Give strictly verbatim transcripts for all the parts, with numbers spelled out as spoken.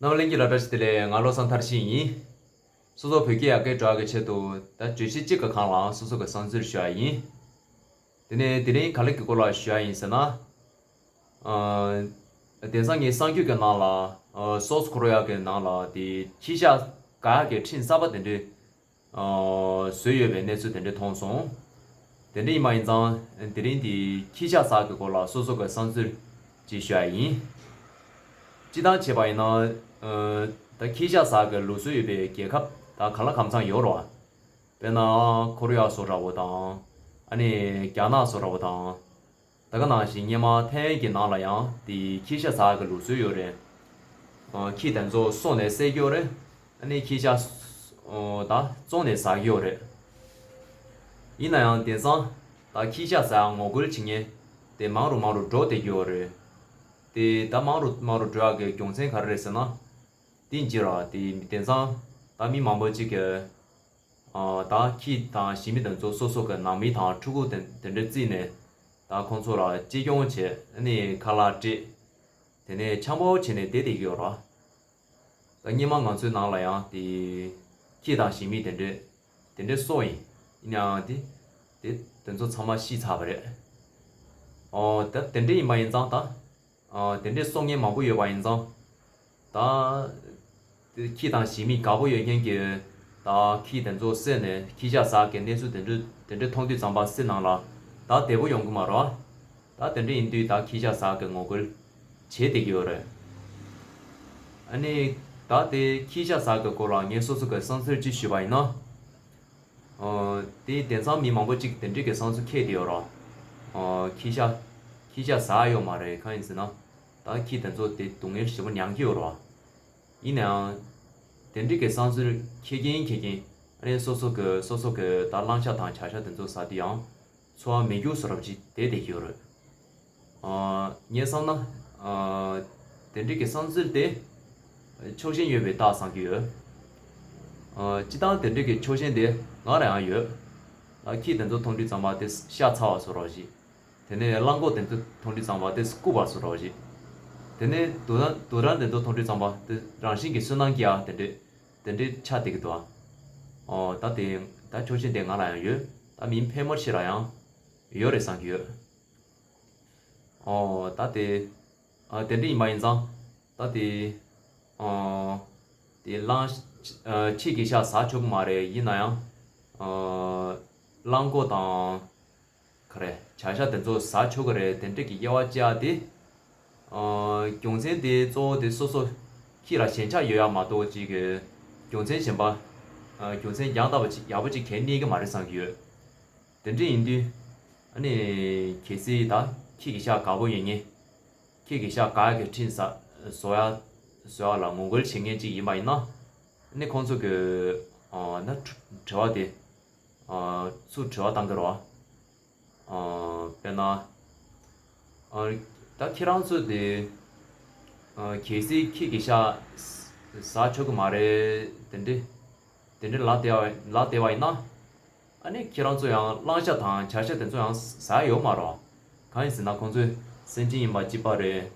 རྣམ་པ་ལྷན་རྒྱས་ལ་བཀྲ་ཤིས་བདེ་ལེགས། ང་བློ་བཟང་མཐར་ཕྱིན་ཡིན། སོ་སོ་བོད་སྐད་ཡག་གེ་འགྲོ་ཡག་གི་ཆེད་དུ་ད་བརྗོད་གཞི་གཅིག་གི་སྒང་ལ་སོ་སོ་གི་བསམ་ཚུལ་ཞུ་ཡག་ཡིན། དེ་ནས་དེ་རིང་ག་ལེ་གི་སྐོར་ལ་ཞུ་ཡག་ཡིན་ཟེར་ན། ཨ། དེང་སང་ངའི་གསར་འགྱུར་གྱི་ནང་ལ། ཨ། སོགས་ཁོ་རོ་ཡག་གི་ནང་ལ་དེ་ཁྱི་ཤ་ག་ཡག་གི་ཁྲིམས་གསར་པ་དེ་འདྲའི། ཨ། བཟོས་ཡོད་པའི་གནས་ཚུལ་དེ་འདྲ་མཐོང་སོང་། དེ་འདྲ་ཡིན་པ་ཡིན་ཙང་དེ་རིང་འདི་ཁྱི་ཤ་ཟ་གི་སྐོར་ལ་སོ་སོ་གི་བསམ་ཚུལ་ཅིག་ཞུ་ཡག་ཡིན། སྤྱིར་བཏང་བྱས་པ་ཡིན་ན། ཨ། ད་ཁྱི་ཤ་ཟ་གི་ལུགས་སྲོལ་ཡོད་པའི་རྒྱལ་ཁབ་ད་གང་ལ་གང་འཚམ་ཡོད་རེད་བ། དཔེར་ན་ཁོ་རོ་ཡ་བཟོ་འདྲ་བོ་དང་། ཨ་ནི་རྒྱ་ནག་བཟོ་འདྲ་བོ་དང་། ད་ག་ནང་བཞིན་སྔོན་མ་ཐའེ་ཝན་གྱི་ནང་ལ་ཡང་དེ་ཁྱི་ཤ་ཟ་གི་ལུགས་སྲོལ་ཡོད་རེད། ཨ། ཁྱི་དེ་ཚོ་གསོ་ནས་བསད་ཀྱི་ཡོད་རེད། ཨ་ནི་ཁྱི་ཤ། ཨ། ད་བཙོང་ནས་ཟ་གི་ཡོད་རེད། ཡིན་ན་ཡང་དེང་སང་ད་ཁྱི་ཤ་ཟ་ཡག་ངོ་རྒོལ་བྱེད་མཁན་དེ་མང་རུ་མང་རུ་འགྲོ་བསྡད་ཀྱི་ཡོད་རེད། དེ་ད་མང་རུ་མང་རུ་འགྲོ་ཡག་གི་རྒྱུ་མཚན་ག་རེ་རེད་ཟེར་ན། དེ་ཡིན་གྱི་རེད། དེ་དེང་སང་ད་མི་མང་པོ་ཅིག་གིས། ཨ། ད་ཁྱི་དང་ཞི་མི་དེ་ཚོ་སོ་སོ་གི་ནང་མི་དང་ཕྲུ་གུ་དེ་དེ་འདྲ་བརྩིས་ནས་ད་ཁོང་ཚོ་ལ་གཅེས་སྐྱོང་བྱས། ཨ་ནི་ཁ་ལག་སྤྲད། དེ་ནས་འཆམ་པོ་བྱས་ནས་བསྡད་བསྡད་ཀྱི་ཡོད་རེད། ད་སྔོན་མ་ང་ཚོའི་ནང་ལ་ཡང་དེ་ཁྱི་དང་ཞི་མི་དེ་འདྲས་དེ་འདྲས་གསོ་ཡིན། ཡིན་ནའང་དེ་དེ་དེ་ཚོ་ཚང་མ་ཤི་ཚར་བ་རེད། ཨོ། ད་དེ་འདྲས་ཡིན་པ་ཡིན་ཙང་ད། ཨ། དེ་འདྲས་གསོ་མཁན་མང་པོ་ཡོད་པ་ཡིན་ཙང་། ད་དེ་ཁྱི་དང་ཞི་མི་དགའ་པོ་ཡོད་མཁན་གྱི་ད་ཁྱི་དེ་ཚོ་བསད་ནས་ཁྱི་ཤ་ཟ་གི་གནས་ཚུལ་དེ་འདྲས་དེ་འདྲས་མཐོང་དུས་ཙམ་པ་སེམས་ནང་ལ་ད་བདེ་པོ་ཡོང་གི་མ་རེད། ད་དེ་འདྲ་ཡིན་དུས་ད་ཁྱི་ཤ་ཟ་གི་ངོ་རྒོལ་བྱེད་བསྡད་ཀྱི་ཡོད་རེད། ཨ་ནི་ད་དེ་ཁྱི་ཤ་ཟ་གི་སྐོར་ལ་ངས་སོ་སོ་གི་བསམ་ཚུལ་ཅིག་ཞུས་པ་ཡིན་ན། ཨ། དེ་དེང་སང་མི་མང་པོ་ཅིག་དེ་འདྲའི་གི་བསམ་ཚུལ་འཁྱེར་བསྡད་ཡོད་རེད། ཨ། ཁྱི་ཤ་ཁྱི་ཤ་ཟ་ཡོད་མ་རེད། གང་ཡིན་ཟེར་ན། ད་ཁྱི་དེ་ཚོ་དེ་སྡུག་བསྔལ་ཞེ་པོ་མྱངས་ཀྱི་ཡོད་རེད། ཡིན་ནའང་། དེ་འདྲའི་གི་བསམ་ཚུལ་འཁྱེར་གྱིན་འཁྱེར་གྱིན། ཨ་ནི་སོ་སོ་གི་སོ་སོ་གི་ད་གླང་ཤ་དང་བྱ་ཤ་དེ་ཚོ་ཟ་དུས་ཡང་། འཚོ་བ་མི་རྒྱུག་བཟོ་འདྲ་ཅིག་བསྡད་བསྡད་ཀྱི་ཡོད་རེད། ཨ། ངས་བསམ་ན། ཨ། དེ་འདྲའི་གི་བསམ་ཚུལ་དེ་ཕྱོགས་ཞེན་ཡོད་པའི་རྟགས་བསམ་གྱི་ཡོད། ཨ། སྤྱིར་བཏང་དེ་འདྲའི་གི་ཕྱོགས་ཞེན་དེ་ང་ལ་ཡང་ཡོད། ཨ། ཁྱི་དེ་ཚོ་མཐོང་དུས་ཙམ་པ་དེ་ཤ་ཚ་བ་བཟོ་འདྲ་ཞིག་དེ་ནས་གླང་གོག་དེ་ཚོ་མཐོང་དུས་ཙམ་པ་དེ་ལྐུགས་པ་བཟོ་འདྲ་ཞིག་དེ་ནས་དུག་སྦྲང་དུག་སྦྲང་དེ་ཚོ་མཐོང་དུས་ཙམ་པ་དེ་རང་བཞིན་གྱིས་སུན་སྣང་སྐྱེ་ཡག་དེ་འདྲས་དེ་འདྲས་ཆགས་བསྡད་ཀྱི་འདུག་ཨོ། ད་དེ་ད་ཕྱོགས་ཞེན་དེ་ང་ལ་ཡང་ཡོད། ད་མི་ཕལ་མོ་ཆེ་ལ་ཡང་ཡོད་རེད་བསམ་གྱི་ཡོད། ཨོ། ད་དེ། ཨ། དེ་འདྲ་ཡིན་པ་ཡིན་ཙང་། ད་དེ། ཨོ། དེ་གླང་། ཨ། ཁྱི་གི་ཤ་ཟ་ཆོག་གི་མ་རེད། ཡིན་ན་ཡང་། ཨ། གླང་གོག་དང་། ག་རེ། བྱ་ཤ་དེ་ཚོ་ཟ་ཆོག་གི་རེད། དེ་འདྲ་གི་དབྱེ་བ་བཅད་དེ། ཨ། རྒྱུ་མཚན་དེ་གཙོ་བོ་དེ་སོ་སོ་ཁྱི་ལ་ཞེན་ཆགས་ཡོད་ཡག་མ་གཏོགས་ཅིག་གི་རྒྱུ་མཚན་གཞན་པ། ཨ། རྒྱུ་མཚན་རྒྱང་ལྟ་བུ་ཅིག་ཡག་པོ་ཅིག་གང་ཡང་རྙེད་ཀྱི་མ་རེད་བསམ་གྱི་ཡོད། དེ་འདྲ་ཡིན་དུས། ཨ་ནི། གལ་སྲིད་ད་ཁྱི་གི་ཤ་དགའ་པོ་ཡོད་མཁན། ཁྱི་གི་ཤ་དགའ་ཡག་གི་ཁྲིམས་ཟ་བཟོ་ཡག་བཟོ་ཡག་ལ་ངོ་རྒོལ་བྱེད་མཁན་ཅིག་ཡིན་པ་ཡིན་ན། ཨ་ནི་ཁོང་ཚོ་གི། ཨ། ན་དྲི་བ་དེ། ཨ། ཚུར་དྲི་བ་བཏང་གི་རེད་བ། ཨ། དཔེར་ན། ཨ། ད་ཁྱེད་རང་ཚོ་དེ། ཨ། གལ་སྲིད་ཁྱི་གི་ཤ་ཟ་ཆོག་གི་མ་རེད། དེ་འདྲ་དེ་འདྲ་ལབ་བསྡད་པ་ལབ་བསྡད་པ་ཡིན་ན། ཨ་ནི་ཁྱེད་རང་ཚོ་ཡང་གླང་ཤ་དང་བྱ་ཤ་དེ་ཚོ་ཡང་ཟ་ཡོད་མ་རེད། གང་ཡིན་ཟེར་ན་ཁོང་ཚོས་སེམས་ཅན་ཡིན་པ་གཅིག་པ་རེད།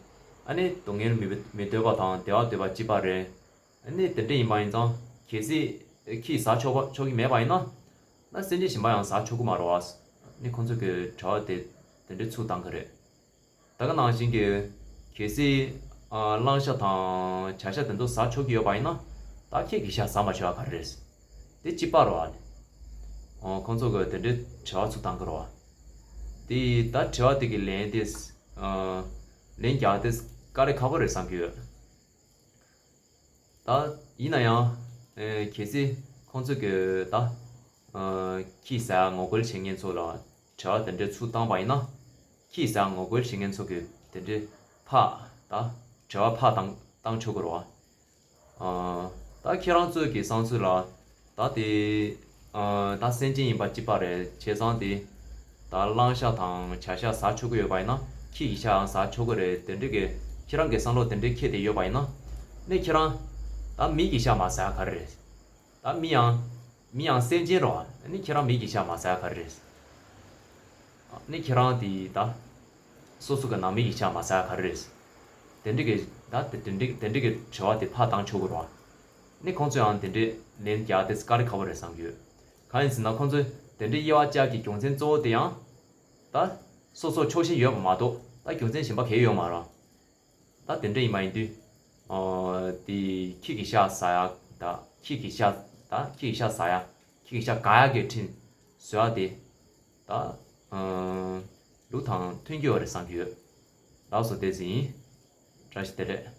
ཨ་ནི་སྡུག་བསྔལ་མི་མི་འདོད་པ་དང་བདེ་བ་འདོད་པ་གཅིག་པ་རེད། ཨ་ནི་དེ་འདྲ་ཡིན་པ་ཡིན་ཙང་གལ་སྲིད་ཁྱི་ཟ་ཆོག་པ་ཆོག་གི་མེད་པ་ཡིན་ན། ན་སེམས་ཅན་གཞན་པ་ཡང་ཟ་ཆོག་གི་མ་རེད་བ། ནི་ཁོང་ཚོ་གི་དྲི་བ་དེ་དེ་འདྲ་ཚུར་བཏང་གི་རེད། ད་ག་ནང་བཞིན་གྱི། གལ་སྲིད། ཨ། གླང་ཤ་དང་བྱ་ཤ་དེ་ཚོ་ཟ་ཆོག་གི་ཡོད་པ་ཡིན་ན། ད་ཁྱེད་ཀྱི་ཤ་ཟ་མ་ཆོག་ཡག་ག་རེ་རེད། དེ་གཅིག་པ་རེད་བ། ཨོ། ཁོང་ཚོ་གི་དེ་འདྲའི་དྲི་བ་ཚུར་བཏང་གི་རེད་བ། དེ་ད་དྲི་བ་དེ་གི་ལན་དེ། ཨ། ལན་རྒྱག་དེ་དཀའ་ལས་ཁག་པོ་རེད་བསམ་གྱི་ཡོད། ད་ཡིན་ན་ཡང་། ཨེ། གལ་སྲིད་ཁོང་ཚོ་གི་ད། ཨ། ཁྱི་ཟ་ངོ་རྒོལ་བྱེད་མཁན་ཚོ་ལ་དྲི་བ་དེ་འདྲ་ཚུར་བཏང་པ་ཡིན་ན། ཁྱི་ཟ་ངོ་རྒོལ་བྱེད་མཁན་ཚོ་གི་དེ་འདྲའི་ཕར་ད་དྲི་བ་ཕར་བཏང་བཏང་ཆོག་གི་རེད་བ། ཨ། ད་ཁྱེད་རང་ཚོ་གི་བསམ་ཚུལ་ལ། ད་དེ། ཨ། ད་སེམས་ཅན་ཡིན་པ་གཅིག་པ་རེད། བྱས་ཙང་དེ། ད་གླང་ཤ་དང་བྱ་ཤ་ཟ་ཆོག་གི་ཡོད་པ་ཡིན་ན། ཁྱི་གི་ཤ་ཡང་ཟ་ཆོག་གི་རེད། དེ་འདྲ་གི་ཁྱེད་རང་གི་བསམ་བློ་དེ་འདྲ་འཁྱེར་ཏེ་ཡོད་པ་ཡིན་ན། ནི་ཁྱེད་རང་། ད་མི་གི་ཤ་མ་ཟ་ཡག་ག་རེ་རེད། ད་མི་ཡང་། མི་ཡང་སེམས་ཅན་རེད་བ། ནི་ཁྱེད་རང་མི་གི་ཤ་མ་ཟ་ཡག་ག་རེ་རེད། ནི་ཁྱེད་རང་དེ་ད། སོ་སོ་གི་ནང་མི་གི་ཤ་མ་ཟ་ཡག་ག་རེ་རེད། དེ་འདྲ་གི་ད་དེ་དེ་འདྲ་དེ་འདྲ་གི་དྲི་བ་དེ་ཕར་བཏང་ཆོག་གི་རེད་བ། ནི་ཁོང་ཚོས་ཡང་དེ་འདྲའི་ལན་རྒྱག་དེ་དཀའ་ལས་ཁག་པོ་རེད་བསམ་གྱི་ཡོད། གང་ཡིན་ཟེར་ན་ཁོང་ཚོས་དེ་འདྲའི་དབྱེ་བ་བཅད་ཀྱི་རྒྱུ་མཚན་གཙོ་བོ་དེ་ཡང་ད་སོ་སོ་ཕྱོགས་ཞེན་ཡོད་པ་མ་གཏོགས་ད་རྒྱུ་མཚན་གཞན་པ་གང་ཡང་ཡོད་མ་རེད། ད་དེ་འདྲ་ཡིན་པ་ཡིན་དུས། ཨོ། དེ་ཁྱི་གི་ཤ་ཟ་ཡ་ད་ཁྱི་གི་ཤ་ད་ཁྱི་གི་ཤ་ཟ་ཡ་ཁྱི་གི་ཤ་དགའ་ཡ་གི་འཕྲིན་བཟོ་ཡ་དེ་ད་ཨ་ལུགས་དང་མཐུན་གྱི་ཡོད་རེད་བསམ་གྱི་ཡོད། ལགས་སོ་དེ་ཙམ་ཡིན། བཀྲ་ཤིས་བདེ་ལེགས།